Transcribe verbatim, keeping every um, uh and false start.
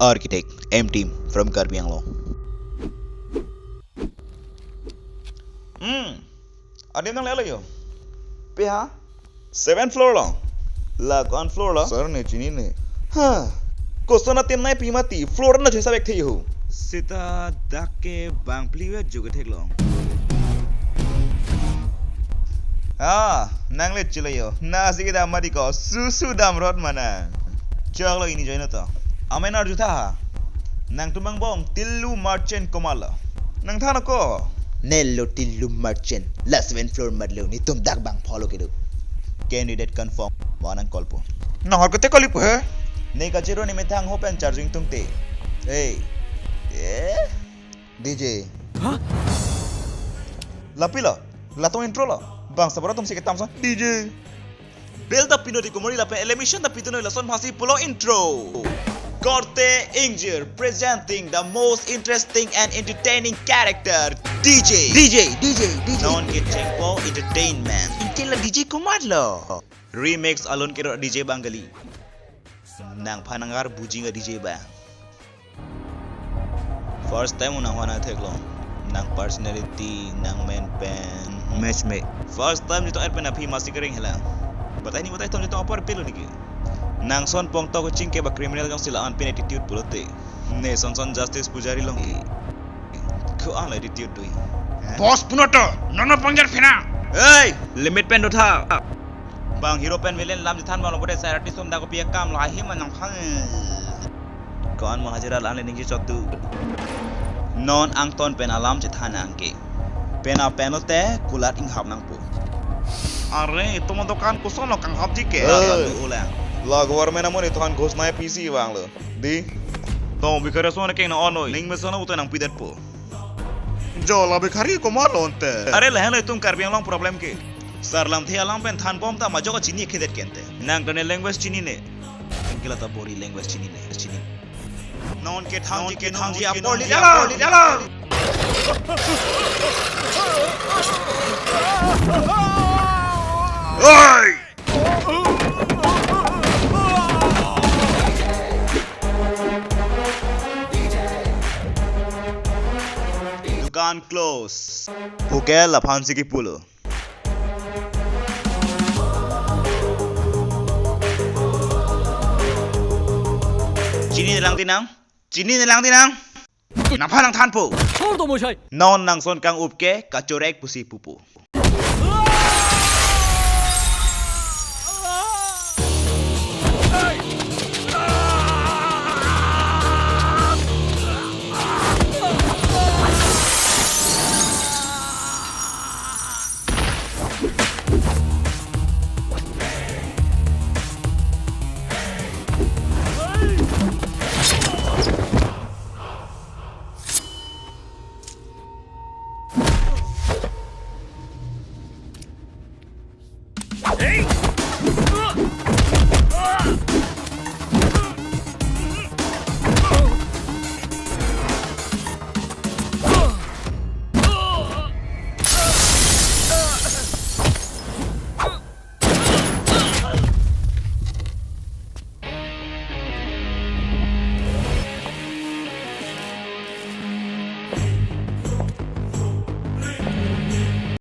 Architect M team from Karbi Anglong. Hmm. Adim nanglelo yo. Pi ha? Seven floor lo. La ko-an floor lo? Sir ne chinine. Ha. Koson atim nangpi mati. Floor na choi sabek the ho. Seta dak ke bang phli vet jo ketheklong. Ah, nanglet chilo yo. Nasi kedam mati ko. Susu damrot mana. Choklo, ini join to. Amen arjutha ha. Nangtum angbong Tillu Merchant komatlo? Nangthan ako. Nelo Tillu Merchant. La seven floor matlo, netum dak bang follow kedo. Candidate confirm. Wa nang call po. Nang hor kote call po he? Ne kachero ne methang ho pen charging tungte. Hey. Eh? D J. Hah? Lapi lo? Latum intro lo? Bang sabra atum si ketam son D J. Bell ta pinoti kumori lapen elimination ta pitonoi, lason phasi pulo intro. Korte Ingjir presenting the most interesting and entertaining character, D J. D J, D J, D J. Non ke chengpo entertainment. Inke la D J komatlo? Remix alun kero D J bang kali. Nangphan nang-ar bujing a D J bang. First time nang hana theklong. Nang personality, nang men pen match me. First time nitong er pen aphi masi kering hela. Batai ni batai tong nitong apor pelo niki. Nang son pong tok chingke ba criminal jongsi la-an pen attitude pulote. Ne son son justice pujari long ke. Ko-an la attitude dui. Eh? Boss punoto, nono pangjar phena. Hey, limit pen dotha. Bang hero pen villain lam chethan bang lo pute sir artist sum da kopi akam lo ahi man nang khang. Ko-an mo hajira lan le ningje chotu. Non angton pen alam chethan angke. Pen apen lote kulat inghap nangpo. Are, ito mo dokan koson lo kanghap ji ke? Hey. Lalu ulang. La government amon ito han ghosna P C bang lo. Di. To bhikhari ason keng na onoi. Ning meson lo uto nangpidet po. Jo la bhikhari komatlo ante. Are lahen lo itum Karbi Anglong problem ke. Sar lamthe alam pen than bom ta majok chinine khedet kente. Nang tane language chinine. Angkela ta body language chinine. Chini. Non ke thangji ke thangji apor li jalo. Oi! Dukan close. Hoke laphan si kipulo. Chinine lang tinang. Chinine lang tinang. Nangphan nangthanpo. छोड़ दो मुझे। Non nang son kang-up ke kachorek pusi pupo.